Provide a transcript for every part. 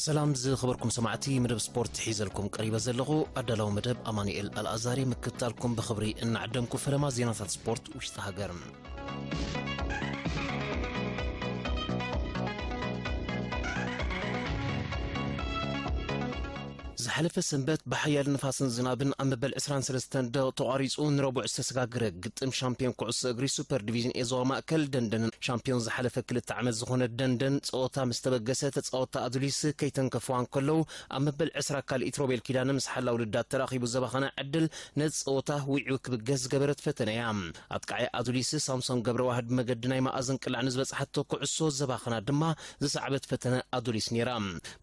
ሰላም ዝኸበርኩም ሰማዕቲ፣ መደብ ስፖርት ሒዘልኩም ቀሪበ ዘለኹ ኣዳላዊ መደብ ኣማኑኤል ኣልኣዛሪ። ምክትታልኩም ብኽብሪ እናዓደምኩ፣ ፈለማ ዜናታት ስፖርት ውሽጢ ሃገር። ዝሓለፈ ሰንበት ብሓያል ንፋስን ዝናብን ኣብ መበል ዕስራን ሰለስተን ደቕ ተቋሪጹ፣ ንረቡዕ ዝተሰጋገረ ግጥም ሻምፒዮን ኩዕሶ እግሪ ሱፐር ዲቪዥን ኤ ዞባ ማእከል ደንደንን ሻምፒዮን ዝሓለፈ ክልተ ዓመት ዝኾነ ደንደን ጸወታ ምስ ተበገሰ፣ ተጻወትቲ ኣዱሊስ ከይተንከፍዋ እንከለዉ፣ ኣብ መበል ዕስራ ካልኢት ሮቤል ኪዳነ ምስ ሓላው ልዳት ተራኺቡ ዘባኸነ ዕድል ነቲ ጸወታ ዊዑ ክብገስ ዝገበረት ፈተነ እያ። ኣጥቃዓይ ኣዱሊስ ሳምሶን ገብረዋህድ ብመገዲ ናይ መኣዝን ቅላዕ ንዝበጽሓቶ ኩዕሶ ዘባኸና ድማ ዝሰዓበት ፈተነ ኣዱሊስ ነይራ።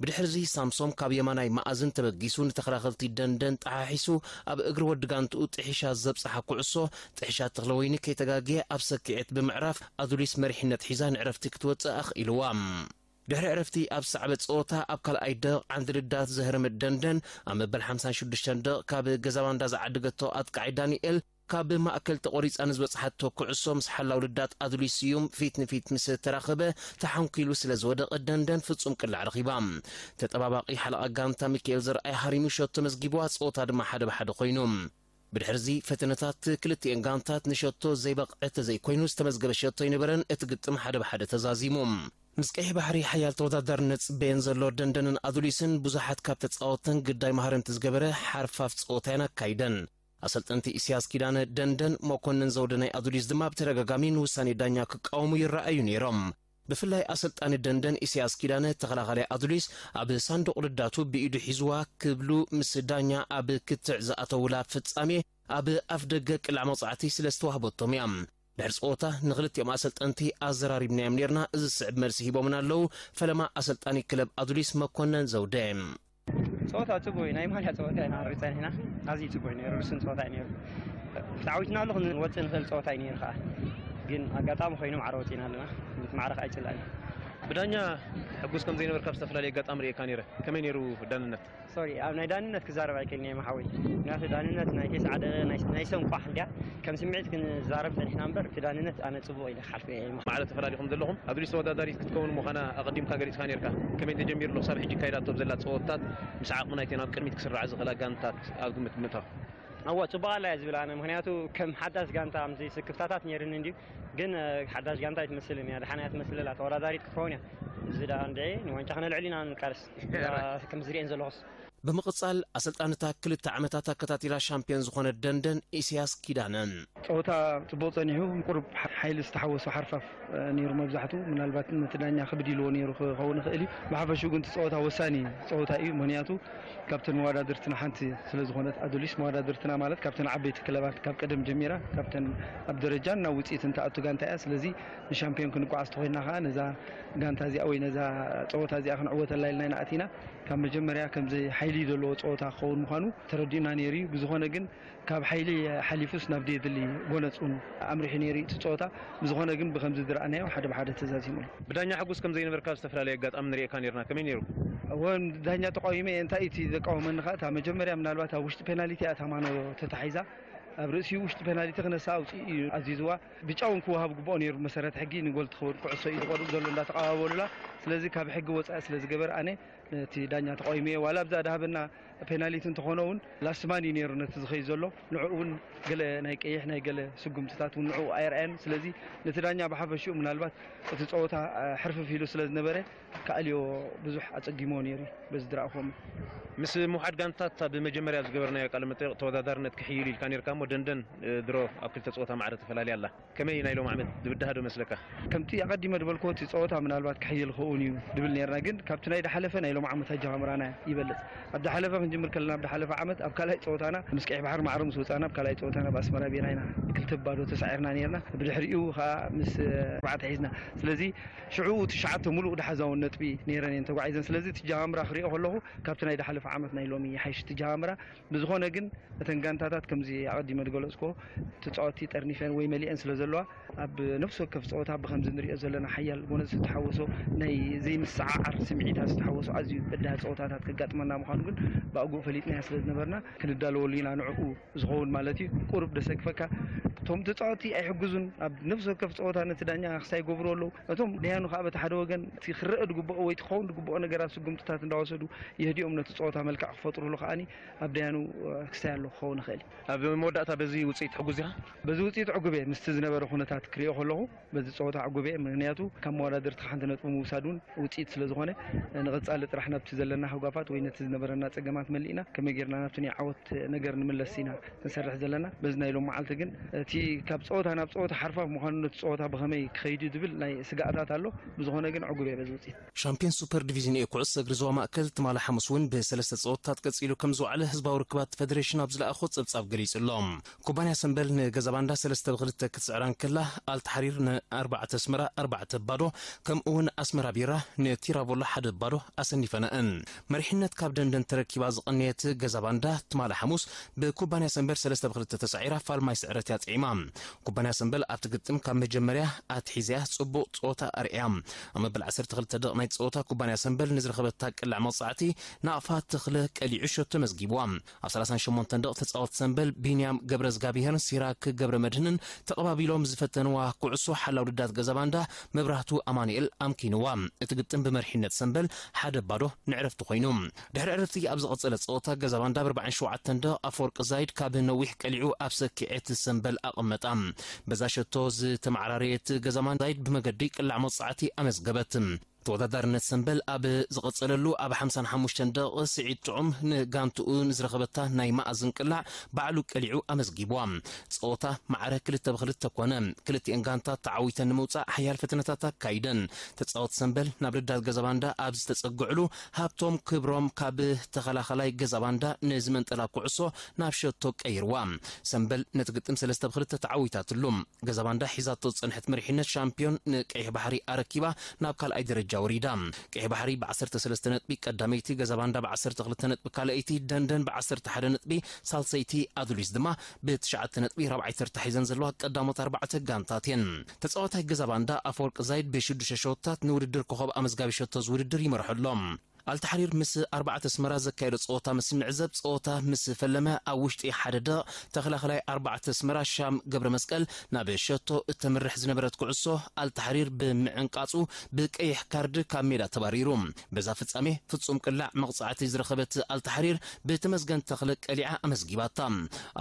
ብድሕርዚ ሳምሶም ካብ የማናይ መኣዝን ተበጊሱ ንተኸላኸልቲ ደንደን ጠሓሒሱ ኣብ እግሪ ወዲ ጋንትኡ ጥሒሻ ዘብጽሓ ኩዕሶ ጥሒሻ ተኽለወይኒ ከይተጋግየ ኣብ ሰኪዔት ብምዕራፍ ኣዱሊስ መሪሕነት ሒዛ ንዕረፍቲ ክትወጽእ ኣኽኢልዋ። ድሕሪ ዕረፍቲ ኣብ ዝሰዓበ ጸወታ ኣብ ካልኣይ ደቕ ዓንዲ ልዳት ዘህረመት ደንደን ኣብ መበል ሓምሳን ሽዱሽተን ደቕ ካብ ገዛባንዳ ዝዓደገቶ ኣጥቃዓይ ዳንኤል ካብ ማእከል ተቖሪጻ ንዝበጽሓቶ ኩዕሶ ምስ ሓላው ልዳት ኣዱሊስ ስዩም ፊት ንፊት ምስ ተራኸበ ተሓንኲሉ ስለ ዝወደቐ ደንደን ፍጹም ቅላዕ ረኺባ። ተጠባባቒ ሓለቓ ጋንታ ሚካኤል ዘርኣይ ሃሪሙ ሸቶ መዝጊብዋ፣ ጸወታ ድማ ሓደ ብሓደ ኮይኑ። ብድሕርዚ ፈተነታት ክልቲኤን ጋንታት ንሸቶ ዘይበቕዐ ተዘይኮይኑ ዝተመዝገበ ሸቶ ኣይነበረን፣ እቲ ግጥም ሓደ ብሓደ ተዛዚሙ። ምስ ቀይሕ ባሕሪ ሓያል ተወዳዳርነት ጽበየን ዘሎ ደንደንን ኣዱሊስን ብዙሓት ካብ ተጻወተን ግዳይ ማህረምቲ ዝገበረ ሓርፋፍ ጸወታ እየን ኣካይደን። ኣሰልጠንቲ ኢሳያስ ኪዳነ ደንደን፣ መኮንን ዘውደ ናይ ኣዱሊስ ድማ ብተደጋጋሚ ንውሳኔ ዳኛ ክቃወሙ ይረኣዩ ነይሮም። ብፍላይ ኣሰልጣኒ ደንደን ኢሳያስ ኪዳነ፣ ተኸላኻላይ ኣዱሊስ ኣብ ሳንዱቕ ልዳቱ ብኢዱ ሒዝዋ ክብሉ ምስ ዳኛ ኣብ ክትዕ ዝኣተውላ ፍጻሜ ኣብ ኣፍ ደገ ቅላዕ መቕጻዕቲ ስለ ዝተዋህበቶም እያ። ድሕሪ ጸወታ ንኽልቲኦም ኣሰልጠንቲ ኣዘራሪብናዮም ኔርና፣ እዚ ዝስዕብ መልሲ ሂቦምና ኣለዉ። ፈለማ ኣሰልጣኒ ክለብ ኣዱሊስ መኮነን ዘውደ። ጸወታ ጽቡቅ እዩ፣ ናይ ማልያ ጸወታ ኢና ንርኢ ጸኒሕና። ኣዝዩ ጽቡቅ እዩ ነይሩ፣ ርስን ጸወታ እዩ ነይሩ። ተዓዊትና ኣሎ ክንወጽእ ንኽእል ጸወታ እዩ ነይሩ ኸኣ። ግን ኣጋጣሚ ኮይኑ ማዕረ ወጺና ኣለና። ማዕረ ኸኣ ኣይጽላእን። ብዳኛ ሕጉስ ከም ዘይነበርካ ኣብ ዝተፈላለየ ኣጋጣሚ ርእየካ ነይረ። ከመይ ነይሩ ዳንነት? ሶሪ፣ ኣብ ናይ ዳንነት ክዛረብ ኣይክእልን እየ፣ መሓወይ። ምክንያቱ ዳንነት ናይ ቴስዓ ደቂቕ ናይ፣ ናይ ሰንቋሕ እንድያ። ከም ስምዒት ክንዛረብ ጸኒሕና እምበር፣ እቲ ዳንነት ኣነ ጽቡቕ ኢለ ክሓልፎ እየ። ማዕረ ተፈላሊኹም ዘለኹም፣ ኣዱሊስ ተወዳዳሪት ክትከውን ምዃና ኣቐዲምካ ገሊጽካ ነይርካ። ከመይ ተጀሚሩ ኣሎ ክሳብ ሕጂ ካይዳቶ ዘላ ጸወታት፣ ምስ ዓቕሚ ናይተን ኣብ ቅድሚት ክስርዓ ዝኽእላ ጋንታት ኣብ ግምት ብምእታው? እወ፣ ጽቡቕ ኣላ እያ ዝብል ኣነ። ምክንያቱ ከም ሓዳሽ ጋንታ፣ ከምዚ ስክፍታታት ነይሩኒ እንድዩ። ግን፣ እ፣ ሓዳሽ ጋንታ ኣይትመስልን እያ፣ ደሓን እያ ትመስል ኣላ። ተወዳዳሪት ክትከውን እያ። እዚ ደኣ እንድዒ ንዋንጫ ክነልዕል ኢና ንቃለስ። እዛ ከም ዝርእየን ዘለኹስ። ብምቕጻል፣ ኣሰልጣኒታ ክልተ ዓመታት ኣከታቲላ ሻምፒዮን ዝኾነት ደንደን፣ ኢሳያስ ኪዳነ። ጸወታ ጽቡቕ ጸኒሑ፣ ቁሩብ ሓ-፣ ሓይሊ ዝተሓወሶ ሓርፋፍ፣ እ፣ ነይሩ መብዛሕትኡ። ምናልባት ነቲ ዳኛ ክብድ ኢልዎ ነይሩ ክኸውን ይኽእል እዩ። ብሓፈሽኡ ግን እቲ ጸወታ ወሳኒ ጸወታ እዩ። ምኽንያቱ ካብተን መወዳድርትና ሓንቲ ስለ ዝኾነት፣ ኣዱሊስ መወዳድርትና ማለት ካብተን ዓበይቲ ክለባት ካብ ቀደም ጀሚራ፣ ካብተን ኣብ ደረጃን ናብ ውጽኢትን ትኣቱ ጋንታ እያ። ስለዚ ንሻምፒዮን ክንጓዓዝ ተኾይንና ከኣ ነዛ ጋንታ እዚኣ ወይ ነዛ ጸወታ እዚኣ ክንዕወተላ ኢልና ኢና ኣቲና። ካብ መጀመርያ ከምዚ ሓይሊ ዘለዎ ጸወታ ክኸውን ምዃኑ ተረዲኡና ነይሩ እዩ። ብዝኾነ ግን ካብ ሓይሊ ሓሊፉስ ናብ ዘየድሊ ጎነጽ እውን ኣምሪሑ ነይሩ እቲ ጸወታ። ብዝኾነ ግን ብኸምዚ ዝረኣናዮ ሓደ ብሓደ ተዛዚሙ ኣሎ። ብዳኛ ሕጉስ ከም ዘይነበርካ ኣብ ዝተፈላለየ ኣጋጣሚ ንርእየካ ነይርና። ከመይ ነይሩ? እወ፣ ዳኛ ተቃዊመ እየ። እንታይ እዩ እቲ ዘቃወመኒ ከኣ፣ እታ መጀመርያ ምናልባት ኣብ ውሽጢ ፔናልቲ እያ እታ ማኖ ተታሒዛ። ኣብ ርእሲኡ ውሽጢ ፔናልቲ ክነሳ ኣውጺኡ እዩ ኣዚዝዋ። ብጫ እውን ክወሃብ ግብኦ ነይሩ። መሰረት ሕጊ ንጎል ትኸውን ኩዕሶ እዩ ዝቆርብ ዘሎ እንዳተቃባበሉላ። ስለዚ ካብ ሕጊ ወጻኢ ስለ ዝገበር ኣነ ነቲ ዳኛ ተቃዊመዮ። ዋላ ኣብዛ ድሃበና ፔናልቲ እንተኾነ እውን ላስት ማን እዩ ነይሩ ነቲ ዝኸይድ ዘሎ። ንዕኡ እውን ገለ ናይ ቀይሕ ናይ ገለ ስጉምትታት እውን ንዕኡ ኣየርኣየን። ስለዚ ነቲ ዳኛ ብሓፈሽኡ ምናልባት እቲ ጸወታ፣ እ፣ ሕርፍፍ ኢሉ ስለ ዝነበረ ክኣልዮ ብዙሕ ኣጸጊምዎ ነይሩ እዩ በዚ ዝረኣኹዎም። ምስ ምውሓድ ጋንታት ኣብ መጀመርያ ዝገበርናዮ ቃለ መጠይቕ ተወዳዳርነት ክሕይል ኢልካ ነይርካ እሞ ደንደን፣ እ፣ ድሮ ኣብ ክልተ ጸወታ ማዕረ ተፈላልያ ኣላ። ከመይ ናይ ሎም ዓመት ዝብድሃ ዶ መስለካ? ከምቲ ኣቐዲመ ዝበልክዎ እቲ ጸወታ ምናልባት ክሕይል ክኸውን እዩ ድብል ነይርና፣ ግን ካብቲ ናይ ድሓለፈ ናይ ሎም ዓመት ኣጀማምራና ይበልጽ። ኣብ ድሓለፈ ክንጅምር ከለና ኣብ ድሓለፈ ዓመት ኣብ ካልኣይ ጸወታና ምስ ቀይሕ ባሕሪ ማዕረ ምስ ወጻና ኣብ ካልኣይ ጸወታና ኣብ ኣስመራ ቤና ኢና ክልተ ባዶ ተሳዒርና ነይርና። ብድሕሪኡ ከኣ ምስ ኣርባዕተ ሒዝና። ስለዚ ሽዑ ትሽዓተ ሙሉእ ድሓዛውን ነጥቢ ነይረን እየን ተጓዒዘን። ስለዚ እቲ ኣጀማምራ ክሪኦ ከለኹ ካብቲ ናይ ድሓለፈ ዓመት ናይ ሎሚ ይሓይሽ እቲ ኣጀማምራ። ብዝኾነ ግን እተን ጋንታታት ከምዚ ኣቐዲመ ዝገለጽክዎ ተጻወትቲ ጠርኒፈን ወይ መሊአን ስለ ዘለዋ ኣብ ነፍሲ ወከፍ ጸወታ ብኸምዚ ንሪኦ ዘለና ሓያል ጎነጽ ዝተሓወሶ ናይ ዘይምስዓዓር ስምዒታት ዝተሓወሶ ኣዝዩ በዳህ ፀወታታት ከጋጥመና ምዃኑ ግን ብኣግኡ ፈሊጥናዮ ስለ ዝነበርና ክንዳለወሉ ኢና። ንዕኡ ዝኸውን ማለት እዩ። ቁሩብ ደሰክፈካ እቶም ተፃወቲ ኣይሕግዙን። ኣብ ነፍሲ ወከፍ ፀወታ ነቲ ዳኛ ክሳይ ይገብሩ ኣለዉ። እቶም ደያኑ ከዓ በቲ ሓደ ወገን እቲ ክረአ ዝግብኦ ወይ እቲ ክኸውን ዝግብኦ ነገራት ስጉምትታት እንዳወሰዱ የህዲኦም ነቲ ፀወታ መልክዕ ክፈጥሩሉ ከዓኒ ኣብ ደያኑ ክሳይ ኣሎ ክኸውን ይኽእል እዩ። ኣብ መወዳእታ በዚ ውፅኢት ሕጉዝ ኢኻ? በዚ ውፅኢት ዕጉብ እየ ምስቲ ዝነበረ ኩነታት ክሪኦ ከለኹ። በዚ ፀወታ ዕጉብ እየ፣ ምኽንያቱ ካብ መወዳደርቲ ሓንቲ ነጥቢ ምውሳድ እውን ውፅኢት ስለ ዝኾነ፣ ንቐፃሊ ጥራሕ ናብቲ ዘለና ሃጓፋት ወይ ነቲ ዝነበረና ፀገማት መሊእና ከመይ ጌርና ናብቲ ናይ ዓወት ነገር ንምለስ ኢና ክንሰርሕ ዘለና። በዚ ናይ ሎም መዓልቲ ግን እቲ ካብ ፀወታ ናብ ፀወታ ሓርፋፍ ምዃኑ ነቲ ፀወታ ብኸመይ ክኸይድ እዩ ዝብል ናይ ስጋኣታት ኣሎ። ብዝኾነ ግን ዕጉብ እየ በዚ ውፅኢት። ሻምፒዮን ሱፐር ዲቪዝን ኤ ኩዕሶ እግሪ ዞባ ማእከል ትማሊ ሓሙስ እውን ብሰለስተ ፀወታታት ቀፂሉ ከም ዝወዓለ ህዝባዊ ርክባት ፌደሬሽን ኣብ ዝለኣኾ ፀብፃብ ገሊፁ ኣሎ። ኩባንያ ሰምበል ንገዛ ባንዳ ሰለስተ ብክልተ ክትስዕራ እንከላ፣ ኣልተሓሪር ንኣርባዕተ ኣስመራ ኣርባዕተ ባዶ፣ ከምኡ እውን ኣስመራ ቢራ ንቲራቮሎ ሓደ ባዶ ኣሰኒፈናእን። መሪሕነት ካብ ደንደን ተረኪባ ዝቐነየት ገዛ ባንዳ ትማሊ ሓሙስ ብኩባንያ ሰምበል ሰለስተ ብክልተ ተሳዒራ ፋልማይ ስዕረት እያ ጥዒማ። ኩባንያ ሰምበል ኣብቲ ግጥም ካብ መጀመርያ ኣትሒዝያ ጽቡቕ ጸወታ ኣርእያ። ኣብ መበል ዓሰርተ ክልተ ደቕ ናይ ጸወታ ኩባንያ ሰምበል ንዝረኸበታ ቅላዕ መቕጻዕቲ ናቕፋ ተኽለ ቀሊዑ ሸቶ መዝጊብዋ። ኣብ ሰላሳን ሸሞንተን ደቕ ተጻወት ሰምበል ቢንያም ገብረዝጋብሄርን ሲራክ ገብረመድህንን ተቐባቢሎም ዝፈተንዋ ኩዕሶ ሓላው ልዳት ገዛ ባንዳ መብራህቱ ኣማኑኤል ኣምኪንዋ። እቲ ግጥም ብመሪሕነት ሰምበል ሓደ ባዶ ንዕረፍቲ ኮይኑ። ድሕሪ ዕረፍቲ ኣብ ዝቐጸለ ጸወታ ገዛ ባንዳ ብ ኣርባዓን ሸውዓተን ደቕ ኣፈወርቂ ዛይድ ካብ ነዊሕ ቀሊዑ ኣብ ሰኪዔት ሰምበል ኣቐመጣ። በዛ ሸቶ ዝተመዓራረየት ገዛ ባንዳ ዛይድ ብመገዲ ቅላዕ መቕጻዕቲ ኣመዝገበት። ተወዳዳርነት ሰምበል ኣብ ዝቐጸለሉ ኣብ ሓምሳን ሓሙሽተን ደቕ ስዒድ ጥዑም ንጋንትኡ ንዝረኸበታ ናይ መኣዝን ቅላዕ ባዕሉ ቀሊዑ ኣመዝጊብዋ። ጸወታ ማዕረ ክልተ ብክልተ ኮነ። ክልቲኤን ጋንታት ተዓዊተን ንምውጻእ ሓያል ፈተነታት ኣካይደን። ተጻወት ሰምበል ናብ ልዳት ገዛ ባንዳ ኣብ ዝተጸግዕሉ ሃብቶም ክብሮም ካብ ተኸላኸላይ ገዛ ባንዳ ንዝመንጠላ ኩዕሶ ናብ ሸቶ ቀይርዋ። ሰምበል ነቲ ግጥም ሰለስተ ብክልተ ተዓዊታትሉ። ገዛ ባንዳ ሒዛቶ ዝጸንሐት መሪሕነት ሻምፒዮን ንቀይሕ ባሕሪ ኣረኪባ ናብ ካልኣይ ደረጃ ወሪዳ። ቀይሕ ባሕሪ ብ ዓሰርተ ሰለስተ ነጥቢ ቀዳመይቲ፣ ገዛ ባንዳ ብ ዓሰርተ ክልተ ነጥቢ ካልኣይቲ፣ ደንደን ብ ዓሰርተ ሓደ ነጥቢ ሳልሰይቲ፣ ኣዱሊስ ድማ ብትሽዓተ ነጥቢ ራብዓይ ተርታ ሒዘን ዘለዋ ቀዳሞት ኣርባዕተ ጋንታት እየን። ተጻዋታይ ገዛ ባንዳ ኣፈወርቂ ዛይድ ብሽዱሽተ ሸቶታት ንውድድር ኮኸብ ኣመዝጋቢ ሸቶ ዝውድድር ይመርሖ ኣሎ። ኣልተሓሪር ምስ ኣርባዕተ ኣስመራ ዘካየዶ ጸወታ ምስ ንዕዘብ፣ ጸወታ ምስ ፈለመ ኣብ ውሽጢ ሓደ ደቕ ተኸላኸላይ ኣርባዕተ ኣስመራ ሻም ገብረ መስቀል ናብ ሸቶ እተምርሕ ዝነበረት ኩዕሶ ኣልተሓሪር ብምዕንቃጹ ብቀይሕ ካርድ ካብ ሜዳ ተባሪሩ። በዛ ፍጻሜ ፍጹም ቅላዕ መቕጻዕቲ ዝረኸበት ኣልተሓሪር ብተመስገን ተኽለ ቀሊዓ ኣመዝጊባታ።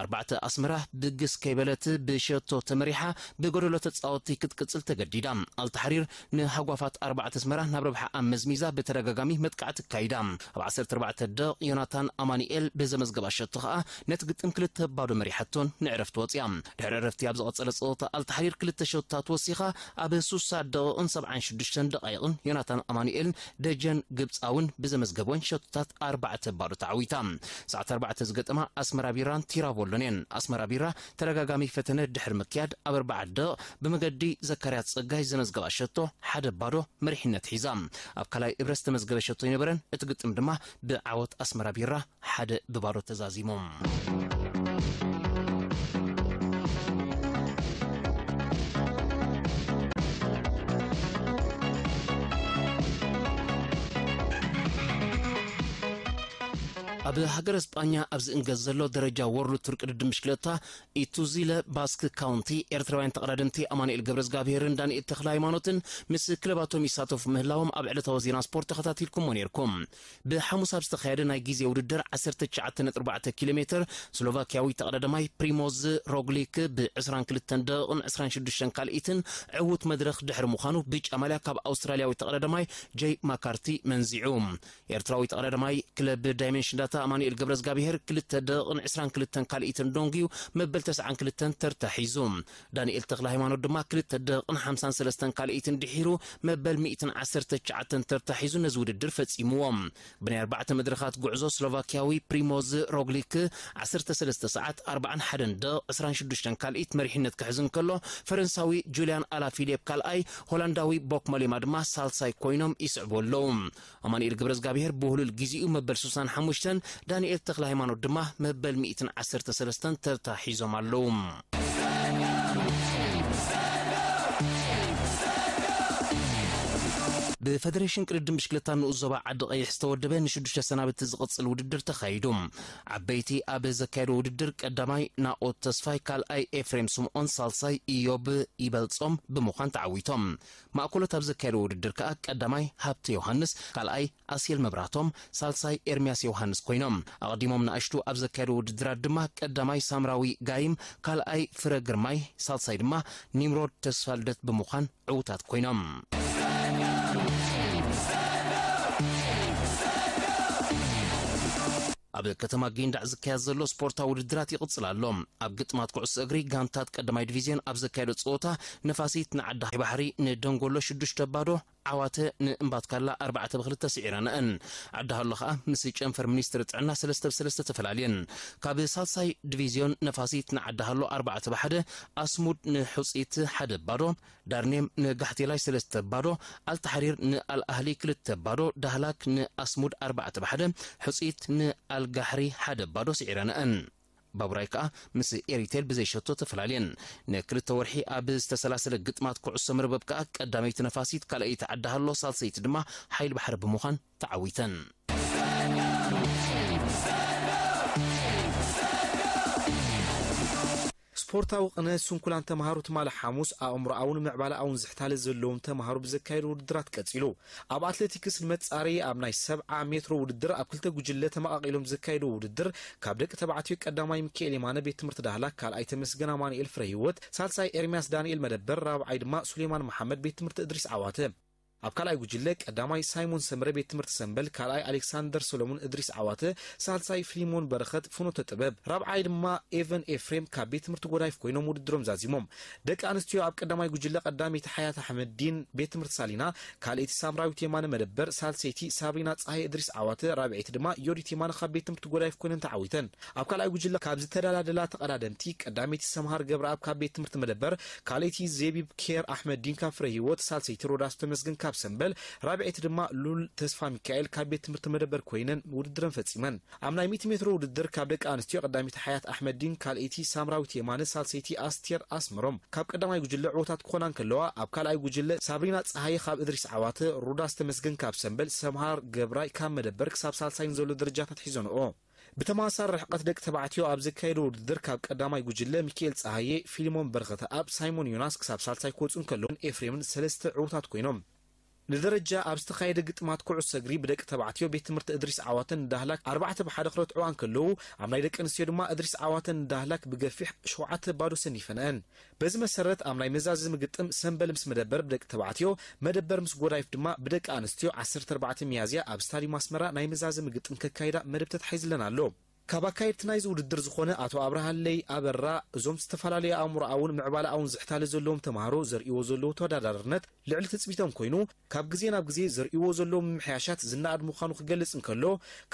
ኣርባዕተ ኣስመራ ብግስ ከይበለት ብሸቶ ተመሪሓ ብጎደሎ ተጻወቲ ክትቅጽል ተገዲዳ። ኣልተሓሪር ንሃጓፋት ኣርባዕተ ኣስመራ ናብ ረብሓኣ መዝሚዛ ብተደጋጋሚ መጥቃዕቲ ኣካይዳ። ኣብ ዓሰርተ ኣርባዕተ ደቕ ዮናታን ኣማኑኤል ብዘመዝገባ ሸቶ ከኣ ነቲ ግጥም ክልተ ባዶ መሪሓቶን ንዕረፍቲ ወጽያ። ድሕሪ ዕረፍቲ ኣብ ዝቐጸለ ጸወታ ኣልተሓሪር ክልተ ሸቶታት ወሲኻ ኣብ ስሳ ደቕቕን ሰብዓን ሽዱሽተን ደቓይቕን ዮናታን ኣማኑኤልን ደጀን ግብጻውን ብዘመዝገቦን ሸቶታት ኣርባዕተ ባዶ ተዓዊታ። ሰዓት ኣርባዕተ ዝገጠማ ኣስመራ ቢራን ቲራቮሎን እየን። ኣስመራ ቢራ ተደጋጋሚ ፈተነ ድሕሪ ምክያድ ኣብ ኣርባዓ ደቕ ብመገዲ ዘካርያስ ጸጋይ ዘመዝገባ ሸቶ ሓደ ባዶ መሪሕነት ሒዛ። ኣብ ካልኣይ እብረ ዝተመዝገበ ሸቶ ኣይነበረን። እቲ ግጥም ድማ ብዓወት ኣስመራ ቢራ ሓደ ብባዶ ተዛዚሙ። ኣብ ሃገረ ስጳኛ ኣብ ዝእንገዝ ዘሎ ደረጃ ወርልድ ቱር ቅድድም ብሽክለታ ኢቱዚለ ባስክ ካውንቲ ኤርትራውያን ተቐዳደምቲ ኣማኑኤል ገብረዝጋብሄርን ዳንኤል ተኽለ ሃይማኖትን ምስ ክለባቶም ይሳተፉ ምህላዎም ኣብ ዕለታዊ ዜና ስፖርት ተኸታቲልኩሞ ነይርኩም። ብሓሙስ ኣብ ዝተኻየደ ናይ ግዜ ውድድር ዓሰርተ ትሽዓተ ነጥቢ ኣርባዕተ ኪሎ ሜትር ስሎቫክያዊ ተቐዳዳማይ ፕሪሞዝ ሮግሊክ ብ ዕስራን ክልተን ደቕን ዕስራን ሽዱሽተን ካልኢትን ዕዉት መድረኽ ድሕሪ ምዃኑ ብጫ ማልያ ካብ ኣውስትራልያዊ ተቐዳዳማይ ጀይ ማካርቲ መንዚዑ። ኤርትራዊ ተቐዳዳማይ ክለብ ዳይመንሽን ዳታ ኣማኑኤል ገብረዝጋብሄር ክልተ ደቕን ዕስራን ክልተን ካልኢትን ዶንግዩ መበል ተስዓን ክልተን ተርታ ሒዙ። ዳንኤል ተኽለ ሃይማኖት ድማ ክልተ ደቕን ሓምሳን ሰለስተን ካልኢትን ድሒሩ መበል ሚእትን ዓሰርተ ትሽዓተን ተርታ ሒዙ ነዚ ውድድር ፈጺምዎ። ብናይ ኣርባዕተ መድረኻት ጉዕዞ ስሎቫክያዊ ፕሪሞዝ ሮግሊክ ዓሰርተ ሰለስተ ሰዓት ኣርባዓን ሓደን ደቕ ዕስራን ሽዱሽተን ካልኢት መሪሕነት ክሕዝ እንከሎ፣ ፈረንሳዊ ጁልያን ኣላፊሊፕ ካልኣይ፣ ሆላንዳዊ ቦክ ሞሌማ ድማ ሳልሳይ ኮይኖም ይስዕቡ ኣለዉ። ኣማኑኤል ገብረዝጋብሄር ብህሉል ግዜኡ መበል ሱሳን ሓሙሽተን፣ ዳንኤል ተኽለ ሃይማኖት ድማ መበል ሚእትን ዓሰርተ ሰለስተን ተርታ ሒዞም ኣለዉ። ብፈደሬሽን ቅድድም ብሽክለታ ንኡስ ዞባ ዓዲ ቀይሕ ዝተወደበ ንሽዱሽተ ሰናብቲ ዝቕጽል ውድድር ተኻይዱ። ዓበይቲ ኣብ ዘካየዶ ውድድር ቀዳማይ ናኦት ተስፋይ፣ ካልኣይ ኤፍሬም ስምኦን፣ ሳልሳይ ኢዮብ ይበልጾም ብምዃን ተዓዊቶም። ማእኮሎት ኣብ ዘካየዶ ውድድር ከኣ ቀዳማይ ሃብተ ዮሃንስ፣ ካልኣይ ኣስየል መብራቶም፣ ሳልሳይ ኤርምያስ ዮሃንስ ኮይኖም። ኣቕዲሞም ንኣሽቱ ኣብ ዘካየዶ ውድድራት ድማ ቀዳማይ ሳምራዊ ጋይም፣ ካልኣይ ፍረ ግርማይ፣ ሳልሳይ ድማ ኒምሮድ ተስፋልደት ብምዃን ዕዉታት ኮይኖም። ኣብ ከተማ ጊንዳዕ ዝካየድ ዘሎ ስፖርታዊ ውድድራት ይቕጽል ኣሎ። ኣብ ግጥማት ኩዕሶ እግሪ ጋንታት ቀዳማይ ዲቪዝዮን ኣብ ዘካየዶ ጸወታ፣ ነፋሲት ንዓዲ ባሕሪ ንደንጎሎ ሽዱሽተ ባዶ፣ ዓዋተ ንእምባትካላ ኣርባዕተ ብክልተ ስዒረንአን። ዓዲ ሃሎ ከኣ ምስ ጨንፈር ሚኒስትሪ ጥዕና ሰለስተ ብ ሰለስተ ተፈላልየን። ካብ ሳልሳይ ዲቪዝዮን ነፋሲት ንዓዲ ሃሎ ኣርባዕተ ብ ሓደ፣ ኣስሙድ ንሑጺት ሓደ ባዶ፣ ዳርኔም ንጋሕቴላይ ሰለስተ ባዶ፣ ኣልታሕሪር ንኣልኣህሊ ክልተ ባዶ፣ ዳህላክ ንኣስሙድ ኣርባዕተ ብ ሓደ፣ ሑጺት ንኣልጋሕሪ ሓደ ባዶ ስዒረንአን። ባቡራይ ከኣ ምስ ኤሪቴል ብዘይሸቶ ተፈላልየን። ንክልተ ወርሒ ኣብ ዝተሰላሰለ ግጥማት ኩዕሶ መርበብ ከኣ ቀዳመይቲ ነፋሲት፣ ካልኣይቲ ዓዲ ሃሎ፣ ሳልሰይቲ ድማ ሓይል ባሕሪ ብምዃን ተዓዊተን። ስፖርታዊ ቅነ ስንኩላን ተምሃሮ ትማሊ ሓሙስ ኣእምሮኣውን ምዕባለኣውን ዝሕታለ ዘለዎም ተምሃሮ ብዘካየዱ ውድድራት ቀጺሉ። ኣብ ኣትሌቲክስ ንመጻረዪ ኣብ ናይ ሰብዓ ሜትሮ ውድድር ኣብ ክልተ ጉጅለ ተመቓቒሎም ዘካየዱ ውድድር፣ ካብ ደቂ ተባዕትዮ ቀዳማይ ሚካኤል የማነ ቤት ትምህርቲ ዳህላክ፣ ካልኣይ ተመስገን ኣማኑኤል ፍረ ህይወት፣ ሳልሳይ ኤርምያስ ዳንኤል መደበር፣ ራብዓይ ድማ ሱሌማን መሓመድ ቤት ትምህርቲ እድሪስ ዓዋተ። ኣብ ካልኣይ ጉጅለ ቀዳማይ ሳይሞን ሰምረ ቤት ትምህርቲ ሰምበል፣ ካልኣይ ኣሌክሳንደር ሰሎሞን እድሪስ ዓዋተ፣ ሳልሳይ ፊሊሞን በረኸት ፍኖተ ጥበብ፣ ራብዓይ ድማ ኤቨን ኤፍሬም ካብ ቤት ትምህርቲ ጎዳይፍ ኮይኖም ውድድሮም ዛዚሞም። ደቂ ኣንስትዮ ኣብ ቀዳማይ ጉጅለ ቀዳመይቲ ሓያት ኣሕመዲን ቤት ትምህርቲ ሳሊና፣ ካልኣይቲ ሳምራዊት የማነ መደበር፣ ሳልሰይቲ ሳብሪና ጸሃየ እድሪስ ዓዋተ፣ ራብዐይቲ ድማ ዮዲት የማነ ካብ ቤት ትምህርቲ ጎዳይፍ ኮይነን ተዓዊተን። ኣብ ካልኣይ ጉጅለ ካብ ዝተደላደላ ተቐዳደምቲ ቀዳመይቲ ሰምሃር ገብረኣብ ካብ ቤት ትምህርቲ መደበር፣ ካልኣይቲ ዜቢብ ኬር ኣሕመዲን ካብ ፍረ ህይወት፣ ሳልሰይቲ ሮዳስ ተመስገን ካብ ሰምበል፣ ራብዐይቲ ድማ ሉል ተስፋ ሚካኤል ካብ ቤት ትምህርቲ መደበር ኮይነን ውድድረን ፈጺመን። ኣብ ናይ ሚእቲ ሜትሮ ውድድር ካብ ደቂ ኣንስትዮ ቀዳመይቲ ሓያት ኣሕመዲን፣ ካልኣይቲ ሳምራዊት የማነ፣ ሳልሰይቲ ኣስቴር ኣስመሮም ካብ ቀዳማይ ጉጅለ ዕዉታት ክኾና እንከለዋ፣ ኣብ ካልኣይ ጉጅለ ሳብሪና ጸሃየ ካብ እድሪስ ዓዋተ፣ ሮዳስ ተመስገን ካብ ሰምበል፣ ሰምሃር ገብራይ ካብ መደበር ክሳብ ሳልሳይ ንዘሎ ደረጃታት ሒዞንኦ። ብተመሳሳሊ ርሕቀት ደቂ ተባዕትዮ ኣብ ዘካየዶ ውድድር ካብ ቀዳማይ ጉጅለ ሚካኤል ጸሃየ፣ ፊሊሞን በረኸተኣብ፣ ሳይሞን ዮናስ ክሳብ ሳልሳይ ክወጹ እንከለዉ፣ ኤፍሬምን ሰለስተ ዕዉታት ኮይኖም። ንደረጃ ኣብ ዝተኻየደ ግጥማት ኩዕሶ እግሪ ብደቂ ተባዕትዮ ቤት ትምህርቲ እድሪስ ዓዋተን ዳህላክ ኣርባዕተ ብ ሓደ ክረትዕዋ እንከለዉ፣ ኣብ ናይ ደቂ ኣንስትዮ ድማ እድሪስ ዓዋተን ዳህላክ ብገፊሕ ሸውዓተ ባዶ ሰኒፈንአን። በዚ መሰረት ኣብ ናይ መዛዘሚ ግጥም ሰምበል ምስ መደበር ብደቂ ተባዕትዮ፣ መደበር ምስ ጎዳይፍ ድማ ብደቂ ኣንስትዮ ዓሰርተ ኣርባዕተ ሚያዝያ ኣብ ስታዲየም ኣስመራ ናይ መዛዘሚ ግጥም ከካይዳ መደብ ተታሒዝለን ኣሎ። ካብ ኣካየድቲ ናይዚ ውድድር ዝኾነ ኣቶ ኣብርሃለይ ኣበራ፣ እዞም ዝተፈላለዩ ኣእምሮኣውን ምዕባለኣውን ዝሕታለ ዘለዎም ተምሃሮ ዘርእይዎ ዘለዉ ተወዳዳርነት ልዕሊ ትጽቢቶም ኮይኑ፣ ካብ ግዜ ናብ ግዜ ዘርእይዎ ዘለዉ ምምሕያሻት ዝነኣድ ምዃኑ ክገልጽ እንከሎ፣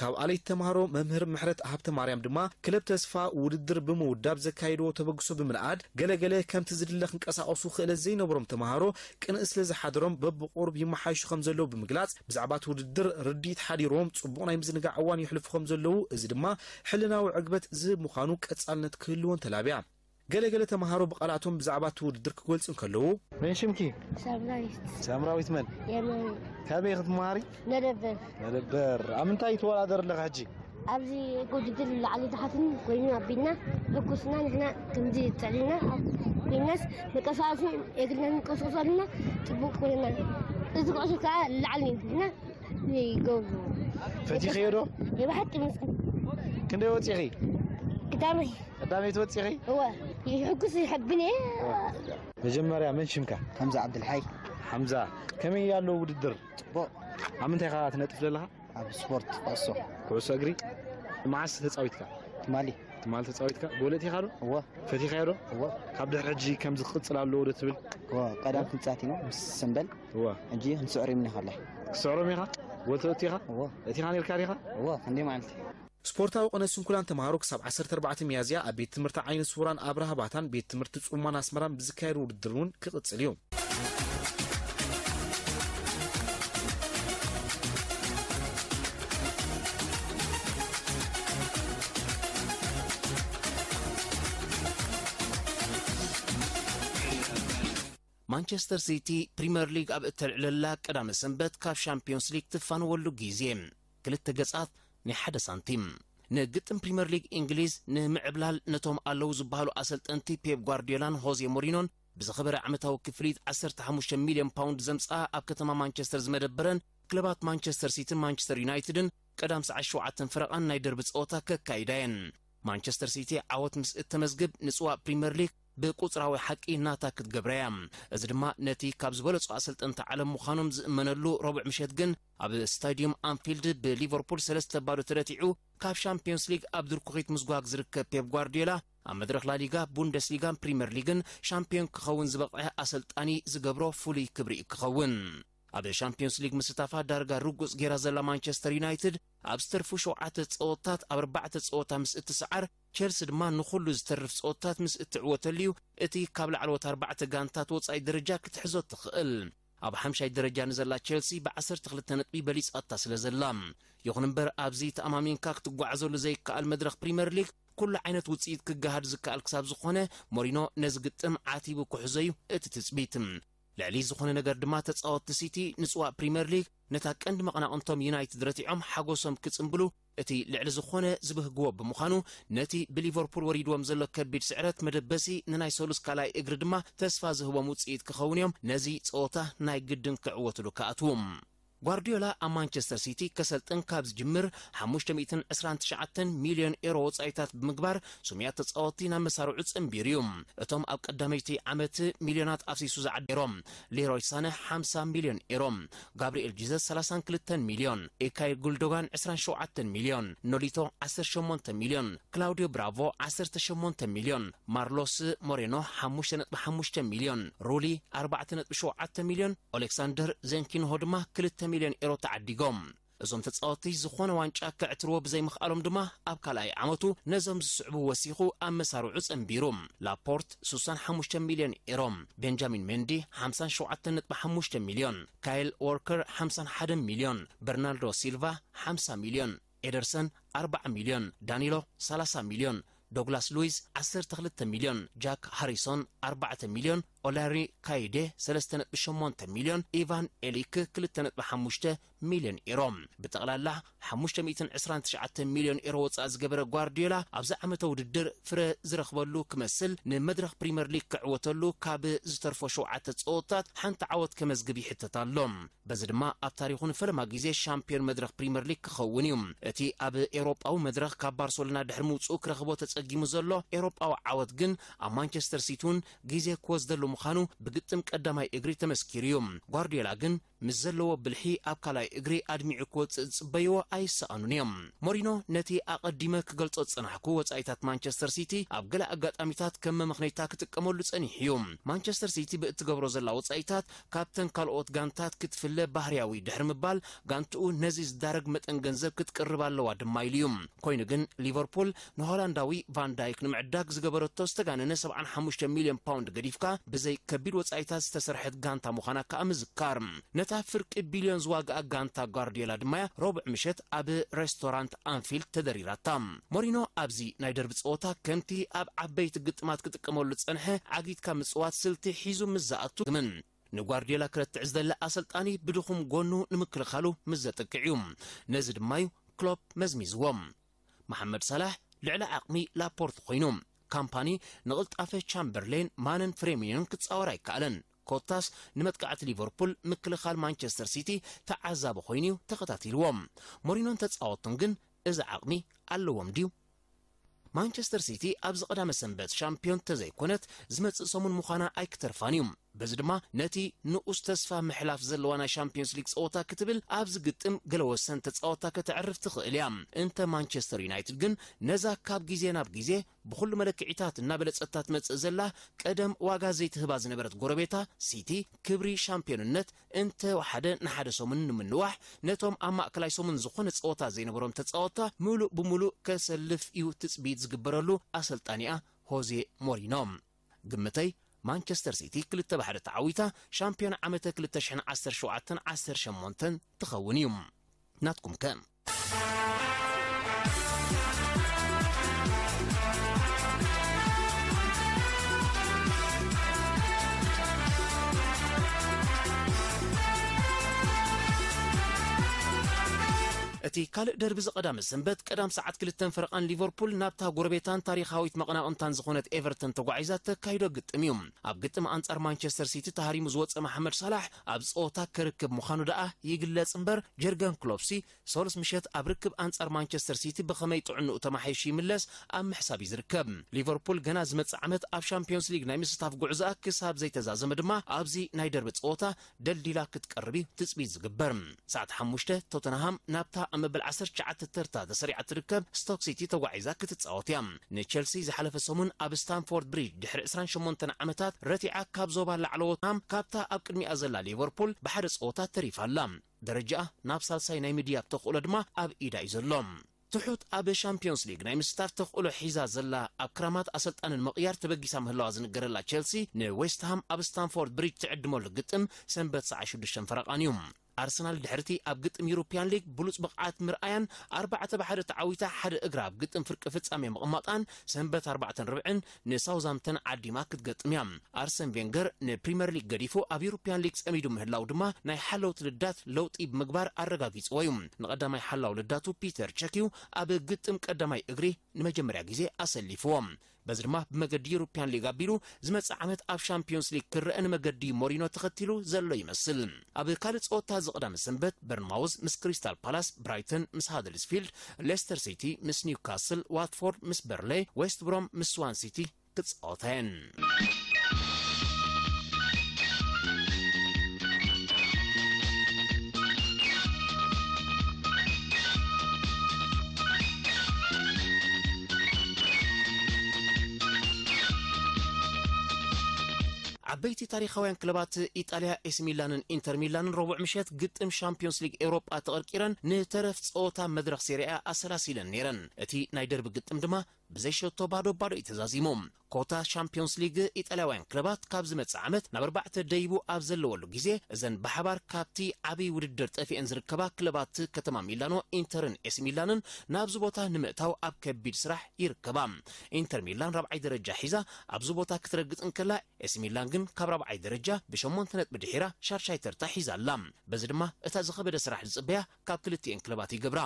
ካብ ኣለይቲ ተምሃሮ መምህር ምሕረት ሃብተ ማርያም ድማ፣ ክለብ ተስፋ ውድድር ብምውዳብ ዘካየድዎ ተበግሶ ብምንኣድ፣ ገለገለ ከምቲ ዝድለ ክንቀሳቐሱ ክእለት ዘይነበሮም ተምሃሮ ቅንኢ ስለ ዝሓደሮም በብቑሩብ ይመሓይሹ ከም ዘለዉ ብምግላጽ፣ ብዛዕባ እቲ ውድድር ርድኢት ሓዲርዎም ጽቡቕ ናይ ምዝንጋዕ እዋን የሕልፉ ከም ዘለዉ፣ እዚ ድማ ሕልናዊ ዕግበት ዝህብ ምዃኑ ቀጻልነት ክህልዎን ተላብያ። ገለገለ ተምሃሮ ብቓላቶም ብዛዕባ እቲ ውድድር ክገልጹ እንከለዉ፣ መን ሽምኪ? ሳምራዊት። ሳምራዊት መን? የማነ። ካበይ ክትመሃሪ? መደበር። መደበር። ኣብ ምንታይ ትወዳደር ኣለኻ ሕጂ? ኣብዚ ውድድር ላዕሊ ታሕትን ኮይኑ ኣቢልና፣ ሕኩስና ንሕና ከምዚ ጥዕልና ኣብ ኮይናስ ንቀሳቀሱ፣ እግርና ንቀሳቀሱ ኣለና፣ ጽቡቅ ኮይና። እዚ ኩዕሶ ከዓ ላዕሊ ንሕና ይገብሩ። ፈቲኽዮ ዶ? ብሓቂ ምስክር። ክንደይ ወጺኺ? ቀዳመይ። ቀዳመይቲ ወጺኺ? እወ። ይሕጉስ ይሕብን እየ። መጀመርያ መን ሽምካ? ሓምዛ ዓብዱልሓይ። ሓምዛ፣ ከመይ ኣሎ ውድድር? ጽቡቕ። ኣብ ምንታይ ኢኻ ትነጥፍ ዘለኻ? ኣብ ስፖርት፣ ኩዕሶ። ኩዕሶ እግሪ? መዓስ ተጻዊትካ? ትማሊ። ትማሊ ተጻዊትካ? ጎል ኣእቲኻ ዶ? እወ። ፈቲኻዮ ዶ? እወ። ካብ ድሕሪ ሕጂ ከምዚ ክቕጽል ኣለዎ ዶ ትብል? እወ፣ ቀደም ክንጻወት ኢና ምስ ሰምበል። እወ። ሕጂ ክንስዕር ኢና ከላይ። ክትስዕሮም ኢኻ? ጎል ተእቱ ኢኻ? እወ። ኣእቲኻ ነርካ ዲኻ? እወ፣ ክንደይ መዓልቲ። ስፖርታዊ ቅነ ስንኩላን ተምሃሮ ክሳብ ዓሰርተ ኣርባዕተ ሚያዝያ ኣብ ቤት ትምህርቲ ዓይነ ስውራን ኣብርሃ ባታን ቤት ትምህርቲ ጹማን ኣስመራን ብዝካየድ ውድድር እውን ክቕጽል እዩ። ማንቸስተር ሲቲ ፕሪምየር ሊግ ኣብ እተልዕለላ ቀዳመ ሰንበት ካብ ሻምፒዮንስ ሊግ ትፋነወሉ ግዜ። ክልተ ገጻት ናይ ሓደ ሳንቲም። ንግጥም ፕሪምየር ሊግ እንግሊዝ ንምዕብላል ነቶም ኣለዉ ዝበሃሉ ኣሰልጠንቲ ፔፕ ጓርዲዮላን ሆዜ ሞሪኖን ብዝኸበረ ዓመታዊ ክፍሊት ዓሰርተ ሓሙሽተ ሚልዮን ፓውንድ ዘምጽኣ ኣብ ከተማ ማንቸስተር ዝመደበረን ክለባት ማንቸስተር ሲቲን ማንቸስተር ዩናይትድን ቀዳም ሰዓት ሸውዓተን ፈረቓን ናይ ደርቢ ጸወታ ከካይዳ እየን። ማንቸስተር ሲቲ ዓወት ምስ እተመዝግብ ንጽዋእ ፕሪምየር ሊግ ብቁጽራዊ ሓቂ ናታ ክትገብራ እያ። እዚ ድማ ነቲ ካብ ዝበለጹ ኣሰልጠንቲ ዓለም ምዃኖም ዝእመነሉ ረቡዕ ምሸት ግን ኣብ ስታዲዩም ኣንፊልድ ብሊቨርፑል ሰለስተ ባዶ ተረቲዑ ካብ ሻምፒዮንስ ሊግ ኣብ ድርኩኺት ምስጓግ ዝርከብ ፔፕ ጓርዲዮላ ኣብ መድረኽ ላሊጋ፣ ቡንደስሊጋን ፕሪምየር ሊግን ሻምፒዮን ክኸውን ዝበቕዐ ኣሰልጣኒ ዝገብሮ ፍሉይ ክብሪ እዩ ክኸውን። ኣብ ሻምፒዮንስ ሊግ ምስታፋ ዳርጋ ርጉጽ ጌራ ዘላ ማንቸስተር ዩናይትድ ኣብ ዝተርፉ ሸውዓተ ጸወታት ኣብ ኣርባዕተ ጸወታ ምስ እትሰዓር፣ ቸልሲ ድማ ንኹሉ ዝተርፍ ጸወታት ምስ እትዕወተሉ እዩ እቲ ካብ ላዕለዎት ኣርባዕተ ጋንታት ወጻኢ ደረጃ ክትሕዞ ትኽእል። ኣብ ሓምሻይ ደረጃ ንዘላ ቸልሲ ብዓሰርተ ክልተ ነጥቢ በሊጻታ ስለ ዘላ። ይኹን እምበር ኣብዚ ተኣማሚንካ ክትጓዓዘሉ ዘይከኣል መድረኽ ፕሪምየር ሊግ ኩሉ ዓይነት ውጽኢት ክገሃድ ዝከኣል ክሳብ ዝኾነ ሞሪኖ ነዚ ግጥም ዓቲቡ ክሕዞ እዩ እቲ ትጽቢት። ልዕሊ ዝኾነ ነገር ድማ ተጻወትቲ ሲቲ ንጽዋእ ፕሪምየር ሊግ ነታ ቀንዲ መቐናቕንቶም ዩናይትድ ረቲዖም ሓጎሶም ክጽንብሉ እቲ ልዕሊ ዝኾነ ዝብህግዎ ብምዃኑ ነቲ ብሊቨርፑል ወሪድዎም ዘሎ ከቢድ ስዕረት መደበሲ ንናይ ሰሉስ ካልኣይ እግሪ ድማ ተስፋ ዝህቦም ውጽኢት ክኸውን እዮም ነዚ ጸወታ ናይ ግድን ክዕወትሉ ክኣትዉ። ጓርዲዮላ ኣብ ማንቸስተር ሲቲ ከሰልጥን ካብ ዝጅምር ሓሙሽተ ሚእትን ዕስራን ትሽዓተን ሚልዮን ኤሮ ወጻኢታት ብምግባር ስሙያት ተጻወትቲ ናብ መሳርዑ ጸንቢሩ እዩ። እቶም ኣብ ቀዳመይቲ ዓመት ሚልዮናት ኣፍሲሱ ዝዓደሮም ሌሮይ ሳነ ሓምሳ ሚልዮን ኤሮ፣ ጋብሪኤል ጂዘስ ሰላሳን ክልተን ሚልዮን፣ ኢካይ ጉልዶጋን ዕስራን ሸውዓተን ሚልዮን፣ ኖሊቶ ዓሰርተ ሸሞንተ ሚልዮን፣ ክላውዲዮ ብራቮ ዓሰርተ ሸሞንተ ሚልዮን፣ ማርሎስ ሞሬኖ ሓሙሽተ ነጥቢ ሓሙሽተ ሚልዮን፣ ሩሊ ኣርባዕተ ነጥቢ ሸውዓተ ሚልዮን፣ ኦሌክሳንደር ዜንኪንሆ ድማ ክልተ ሚልዮን ኤሮ ተዓዲጎም። እዞም ተጻወትቲ ዝኾነ ዋንጫ ከዕትርዎ ብዘይምኽኣሎም ድማ ኣብ ካልኣይ ዓመቱ ነዞም ዝስዕቡ ወሲኹ ኣብ መሳርዑ ጸንቢሩ። ላፖርት ሱሳን ሓሙሽተ ሚልዮን ኤሮ፣ ቤንጃሚን ሜንዲ ሓምሳን ሸውዓተን ነጥቢ ሓሙሽተ ሚልዮን፣ ካይል ዎርከር ሓምሳን ሓደን ሚልዮን፣ በርናርዶ ሲልቫ ሓምሳ ሚልዮን፣ ኤደርሰን ኣርባዓ ሚልዮን፣ ዳኒሎ ሰላሳ ሚልዮን፣ ዶግላስ ሉዊስ ዓሰርተ ክልተ ሚልዮን፣ ጃክ ሃሪሶን ኣርባዕተ ሚልዮን፣ ኦላሪ ካይዴ ሰለስተ ነጥቢ ሸሞንተ ሚልዮን፣ ኢቫን ኤሊክ ክልተ ነጥቢ ሓሙሽተ ሚልዮን ኤሮ። ብጠቕላላ ሓሙሽተ ሚእትን ዕስራን ትሽዓተ ሚልዮን ኤሮ ወጻኢ ዝገበረ ጓርዲዮላ ኣብዚ ዓመተ ውድድር ፍረ ዝረኽበሉ ክመስል ንመድረኽ ፕሪምየር ሊግ ክዕወተሉ ካብ ዝተርፎ ሸውዓተ ጸወታት ሓንቲ ዓወት ከመዝግብ ይሕተት ኣሎ። በዚ ድማ ኣብ ታሪኹ ንፈለማ ግዜ ሻምፒዮን መድረኽ ፕሪምየር ሊግ ክኸውን እዩ። እቲ ኣብ ኤውሮጳዊ መድረኽ ካብ ባርሰሎና ድሕሪ ምውጽኡ ክረኽቦ ተጸጊሙ ዘሎ ኤውሮጳዊ ዓወት ግን ኣብ ማንቸስተር ሲቲ እውን ግዜ ክወስደሉ ምዃኑ ብግጥም ቀዳማይ እግሪ ተመስኪሩ እዩ። ጓርዲዮላ ግን ምስ ዘለዎ ብልሒ ኣብ ካልኣይ እግሪ ኣድሚዑ ክወጽእ ዝጽበይዎ ኣይሰኣኑን እዮም። ሞሪኖ ነቲ ኣቐዲመ ክገልጾ ዝጸናሕኩ ወጻኢታት ማንቸስተር ሲቲ ኣብ ገለ ኣጋጣሚታት ከም መመኽነይታ ክጥቀመሉ ጸኒሑ እዩ። ማንቸስተር ሲቲ ብእትገብሮ ዘላ ወጻኢታት ካብተን ካልኦት ጋንታት ክትፍለ ባህርያዊ ድሕሪ ምባል፣ ጋንትኡ ነዚ ዝዳረግ መጠን ገንዘብ ክትቅርብ ኣለዋ ድማ ኢሉ እዩ። ኮይኑ ግን ሊቨርፑል ንሆላንዳዊ ቫን ዳይክ ንምዕዳግ ዝገበረቶ ዝተጋነነ ሰብዓን ሓሙሽተ ሚልዮን ፓውንድ ገዲፍካ ብዘይ ከቢድ ወጻኢታት ዝተሰርሐት ጋንታ ምዃና ከኣ ምዝካር። ነታ ፍርቂ ቢልዮን ዝዋግኣ ጋንታ ጓርዲዮላ ድማ እያ ረቡዕ ምሸት ኣብ ሬስቶራንት ኣንፊልድ ተደሪራታ። ሞሪኖ ኣብዚ ናይ ደርቢ ጸወታ ከምቲ ኣብ ዓበይቲ ግጥማት ክጥቀመሉ ዝጸንሐ ዓጊትካ ምጽዋት ስልቲ ሒዙ ምስ ዝኣቱ ግምን። ንጓርዲዮላ ክረትዕ ዝደሊ ኣሰልጣኒ ብድኹም ጎኑ ንምክልኻሉ ምስ ዘጥቅዕ እዩ። ነዚ ድማ እዩ ክሎፕ መዝሚዝዎ። መሓመድ ሳላሕ ልዕሊ ዓቕሚ ላፖርት ኮይኑ፣ ካምፓኒ ንቕልጣፈ ቻምበርሌን፣ ማነን ፍሬሚኒዮን ክጻወር ኣይከኣለን። ኮታስ ንመጥቃዕቲ ሊቨርፑል ምክልኻል ማንቸስተር ሲቲ ተዓዛቢ ኮይኑ እዩ ተኸታቲልዎም። ሞሪኖን ተጻወቱን ግን እዚ ዓቕሚ ኣለዎም ድዩ? ማንቸስተር ሲቲ ኣብዚ ቀዳመ ሰንበት ሻምፒዮን ተዘይኮነት ዝመጽእ ሰሙን ምዃና ኣይክተርፋን እዩ። በዚ ድማ ነቲ ንኡስ ተስፋ ምሕላፍ ዘለዋ ናይ ሻምፒዮንስ ሊግ ጸወታ ክትብል ኣብ ዝግጥም ገለ ወሰን ተጻወታ ከተዕርፍ ትኽእል እያ። እንተ ማንቸስተር ዩናይትድ ግን ነዛ ካብ ግዜ ናብ ግዜ ብኹሉ መለክዒታት እናበለጸታ ትመጽእ ዘላ ቀደም ዋጋ ዘይትህባ ዝነበረት ጎረቤታ ሲቲ ክብሪ ሻምፒዮንነት እንተ ወሓደ ንሓደ ሰሙን ንምንዋሕ ነቶም ኣብ ማእከላይ ሰሙን ዝኾነ ጸወታ ዘይነበሮም ተጻወታ ምሉእ ብምሉእ ከሰልፍ እዩ ትጽቢት ዝግበረሉ ኣሰልጣኒኣ ሆዜ ሞሪኖ። ግምተይ ማንቸስተር ሲቲ ክልተ ብ ሓደ ተዓዊታ ሻምፒዮን ዓመተ ክልተ ሽሕን ዓሰርተ ሸውዓተን ዓሰርተ ሸሞንተን ትኸውን እዩ። ናትኩም ከ? እቲ ካልእ ደርቢ ዝቐዳመ ሰንበት ቀዳም ሰዓት ክልተን ፈረቓን ሊቨርፑል ናብታ ጎረቤታን ታሪኻዊት መቐናቕንታን ዝኾነት ኤቨርተን ተጓዒዛ ተካይዶ ግጥም እዩ። ኣብ ግጥም ኣንጻር ማንቸስተር ሲቲ ተሃሪሙ ዝወጸ መሓመድ ሳላሕ ኣብ ጸወታ ክርክብ ምዃኑ ደኣ ይግለጽ እምበር፣ ጀርገን ክሎፕሲ ሰሉስ ምሸት ኣብ ርክብ ኣንጻር ማንቸስተር ሲቲ ብኸመይ ጥዕንኡ ተማሓይሹ ይምለስ ኣብ ምሕሳብ እዩ ዝርከብ። ሊቨርፑል ገና ዝመጽእ ዓመት ኣብ ሻምፒዮንስ ሊግ ናይ ምስታፍ ጉዕዞኣ ክሳብ ዘይተዛዘመ ድማ ኣብዚ ናይ ደርቢ ጸወታ ደልዲላ ክትቀርብ እዩ ትጽቢት ዝግበር። ሰዓት ሓሙሽተ ቶተንሃም ናብታ ኣብ መበል ዓሰርተ ትሽዓተ ተርታ ተሰሪዓ ትርከብ ስቶክ ሲቲ ተጓዒዛ ክትጻወት እያ። ንቸልሲ ዝሓለፈ ሰሙን ኣብ ስታንፎርድ ብሪጅ ድሕሪ ዕስራን ሸሞንተን ዓመታት ረቲዓ ካብ ዞባ ላዕለዎት ሃም ካብታ ኣብ ቅድሚኣ ዘላ ሊቨርፑል ብሓደ ጸወታ ተሪፋ ኣላ። ደረጃኣ ናብ ሳልሳይ ናይ ምድያብ ተኽእሎ ድማ ኣብ ኢዳ እዩ ዘሎ። ትሑት ኣብ ሻምፒዮንስ ሊግ ናይ ምስታፍ ተኽእሎ ሒዛ ዘላ ኣብ ክራማት ኣሰልጣንን ምቕያር ተበጊሳ ምህላዋ ዝንገረላ ቸልሲ ንዌስትሃም ኣብ ስታንፎርድ ብሪጅ ትዕድመሉ ግጥም ሰንበት ሰዓት ሽዱሽተ ፈረቓን እዩ። ኣርሰናል ድሕርቲ ኣብ ግጥም ዩሮፕያን ሊግ ብሉጽ ብቕዓት ምርኣያን ኣርባዕተ ብሓደ ተዓዊታ ሓደ እግራ ኣብ ግጥም ፍርቂ ፍጻሜ ምቕማጣን ሰንበት ኣርባዕተን ርብዕን ንሳውዛምተን ዓዲማ ክትገጥም እያ። ኣርሰን ቬንገር ንፕሪምየር ሊግ ገዲፉ ኣብ ዩሮፕያን ሊግ ጸሚዱ ምህላው ድማ ናይ ሓለውቲ ልዳት ለውጢ ብምግባር ኣረጋጊጽዎ እዩ። ንቐዳማይ ሓላው ልዳቱ ፒተር ቸክ እዩ ኣብ ግጥም ቀዳማይ እግሪ ንመጀመርያ ግዜ ኣሰሊፍዎ። በዚ ድማ ብመገዲ ዩሮፕያን ሊግ ኣቢሉ ዝመጽእ ዓመት ኣብ ሻምፒዮንስ ሊግ ክረአ ንመገዲ ሞሪኖ ተኸቲሉ ዘሎ ይመስል። ኣብ ካልእ ጸወታ ዝቕዳመ ሰንበት በርንማውዝ ምስ ክሪስታል ፓላስ፣ ብራይተን ምስ ሃደርስፊልድ፣ ሌስተር ሲቲ ምስ ኒውካስል፣ ዋትፎርድ ምስ በርሌ፣ ዌስት ብሮም ምስ ስዋን ሲቲ ክጻወታ እየን። ዓበይቲ ታሪኻውያን ክለባት ኢጣልያ ኤሲ ሚላንን ኢንተር ሚላንን ረቡዕ ምሸት ግጥም ሻምፒዮንስ ሊግ ኤውሮጳ ተቐርቂረን ንተረፍ ጸወታ መድረኽ ሴሪኣ ኣሰላሲለን ነይረን። እቲ ናይ ደርቢ ግጥም ድማ ብዘይ ሸቶ ባዶ ባዶ እዩ ተዛዚሙ። ኮታ ሻምፒዮንስ ሊግ ኢጣልያውያን ክለባት ካብ ዝመጽእ ዓመት ናብ ኣርባዕተ ደይቡ ኣብ ዘለወሉ ግዜ፣ እዘን ብሓባር ካብቲ ዓብዪ ውድድር ጠፊአን ዝርከባ ክለባት ከተማ ሚላኖ ኢንተርን ኤሲ ሚላንን ናብዚ ቦታ ንምእታው ኣብ ከቢድ ስራሕ ይርከባ። ኢንተር ሚላን ራብዓይ ደረጃ ሒዛ ኣብዚ ቦታ ክትረግጽ እንከላ፣ ኤሲ ሚላን ግን ካብ ራብዓይ ደረጃ ብሸሞንተ ነጥቢ ድሒራ ሻድሻይ ተርታ ሒዛ ኣላ። በዚ ድማ እታ ዝኸበደ ስራሕ ዝጽበያ ካብ ክልቲኤን ክለባት ይገብራ።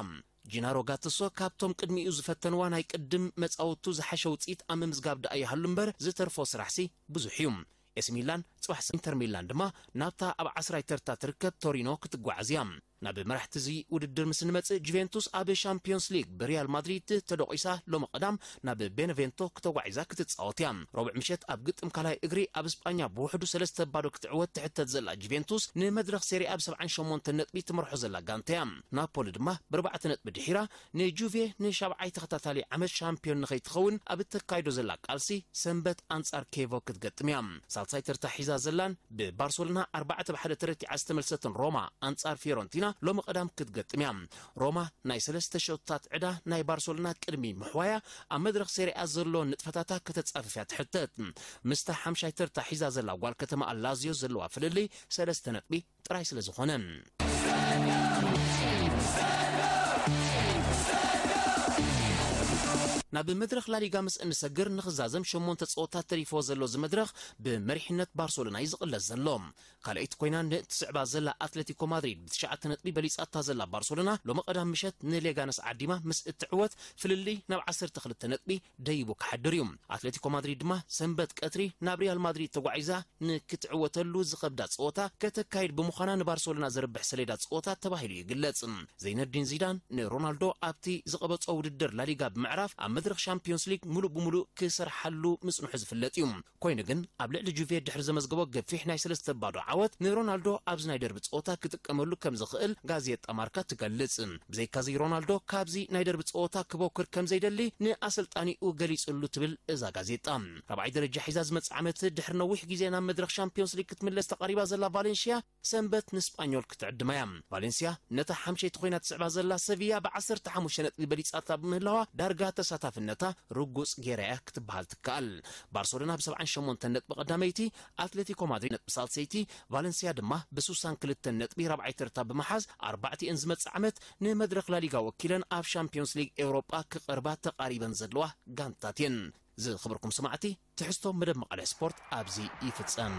ጂናሮ ጋትሶ ካብቶም ቅድሚኡ ዝፈተንዋ ናይ ቅድም መጻወቱ ዝሓሸ ውጽኢት ኣብ ምምዝጋብ ደኣ ይሃሉ እምበር ዝተርፎ ስራሕሲ ብዙሕ እዩ። ኤሲ ሚላን ጽባሕ ሰ-፣ ኢንተር ሚላን ድማ ናብታ ኣብ ዓስራይ ተርታ ትርከብ ቶሪኖ ክትጓዓዝ እያ። ናብ መራሕቲ እዚ ውድድር ምስ እንመጽእ፣ ጁቬንቱስ ኣብ ሻምፒዮንስ ሊግ ብሪያል ማድሪድ ተደቂሳ ሎሚ ቀዳም ናብ ቤነቬንቶ ክተጓዒዛ ክትጻወት እያ። ረቡዕ ምሸት ኣብ ግጥም ካልኣይ እግሪ ኣብ ስጳኛ ብውሕዱ ሰለስተ ባዶ ክትዕወት ትሕተት ዘላ ጁቬንቱስ ንመድረኽ ሴሪኣ ብ ሰብዓን ሸሞንተን ነጥቢ ትመርሖ ዘላ ጋንታ እያ። ናፖሊ ድማ ብኣርባዕተ ነጥቢ ድሒራ ንጁቬ ንሻብዓይ ተኸታታሊ ዓመት ሻምፒዮን ንኸይትኸውን ኣብ እተካይዶ ዘላ ቃልሲ ሰንበት ኣንጻር ኬቮ ክትገጥም እያ። ሳልሳይ ተርታ ሒዛ ዘላን ብባርሶሎና ኣርባዕተ ብ ሓደ ተረቲዓ ዝተመልሰትን ሮማ ኣንጻር ፊዮረንቲና ሎሚ ቀዳም ክትገጥም እያ። ሮማ ናይ ሰለስተ ሸቶታት ዕዳ ናይ ባርሶሎና ቅድሚ ምሕዋያ ኣብ መድረኽ ሴሪኣ ዘሎ ንጥፈታታ ከተጻፍፍ እያ ትሕተት። ምስታ ሓምሻይ ተርታ ሒዛ ዘላ ጓል ከተማ ላዚዮ ዘለዋ ፍልልይ ሰለስተ ነጥቢ ጥራይ ስለ ዝኾነ። ናብ መድረኽ ላሊጋ ምስ እንሰግር ንኽዛዘም ሸሞንተ ጸወታት ተሪፎ ዘሎ እዚ መድረኽ ብመሪሕነት ባርሶሎና እዩ ዝቕለስ ዘሎ። ካልኣይቲ ኮይና ንእትስዕባ ዘላ ኣትሌቲኮ ማድሪድ ብትሽዓተ ነጥቢ በሊጻታ ዘላ ባርሶሎና ሎሚ ቀዳም ምሸት ንሌጋነስ ዓዲማ ምስ እትዕወት ፍልልይ ናብ ዓሰርተ ክልተ ነጥቢ ደይቡ ክሓድር እዩ። ኣትሌቲኮ ማድሪድ ድማ ሰንበት ቀትሪ ናብ ሪያል ማድሪድ ተጓዒዛ ንክትዕወተሉ ዝኸብዳ ጸወታ ከተካይድ ብምዃና ንባርሶሎና ዘርብሕ ሰሌዳ ጸወታ ተባሂሉ ይግለጽ። ዘይነዲን ዚዳን ንሮናልዶ ኣብቲ ዝቐበጾ ውድድር ላሊጋ ብምዕራፍ ኣብ መድረኽ ሻምፒዮንስ ሊግ ሙሉእ ብሙሉእ ክሰርሓሉ ምጽንሑ ዝፍለጥ እዩ። ኮይኑ ግን ኣብ ልዕሊ ጁቬ ድሕሪ ዘመዝገቦ ገፊሕ ናይ ሰለስተ ባዶ ዓወት ንሮናልዶ ኣብዚ ናይ ደርቢ ጸወታ ክጥቀመሉ ከም ዝኽእል ጋዜጣ ማርካ ትገልጽ። ብዘይካዚ ሮናልዶ ካብዚ ናይ ደርቢ ጸወታ ክቦክር ከም ዘይደሊ ንኣሰልጣኒኡ ገሊጹሉ ትብል እዛ ጋዜጣ። ራብዓይ ደረጃ ሒዛ ዝመጽእ ዓመት ድሕሪ ነዊሕ ግዜ ናብ መድረኽ ሻምፒዮንስ ሊግ ክትምለስ ተቓሪባ ዘላ ቫሌንሽያ ሰንበት ንስጳኞል ክትዕድማ እያ። ቫሌንስያ ነታ ሓምሸይቲ ኮይና ትስዕባ ዘላ ሰቪያ ብ ዓሰርተ ሓሙሽተ ነጥቢ በሊጻታ ብምህላዋ ዳርጋ ተሳታፍነታ ርጉጽ ገይራ እያ ክትበሃል ትከኣል። ባርሶሎና ብ ሰብዓን ሸሞንተን ነጥቢ ቀዳመይቲ፣ ኣትሌቲኮ ማድሪድ ነጥቢ ሳልሰይቲ፣ ቫለንስያ ድማ ብስሳን ክልተን ነጥቢ ራብዓይ ተርታ ብምሓዝ ኣርባዕቲኤን ዝመጽእ ዓመት ንመድረኽ ላሊጋ ወኪለን ኣብ ሻምፒዮንስ ሊግ ኤውሮጳ ክቐርባ ተቓሪበን ዘለዋ ጋንታት እየን። ዝኽብርኩም ሰማዕቲ፣ ትሕዝቶ መደብ መቐለ ስፖርት ኣብዚ ይፍጸም።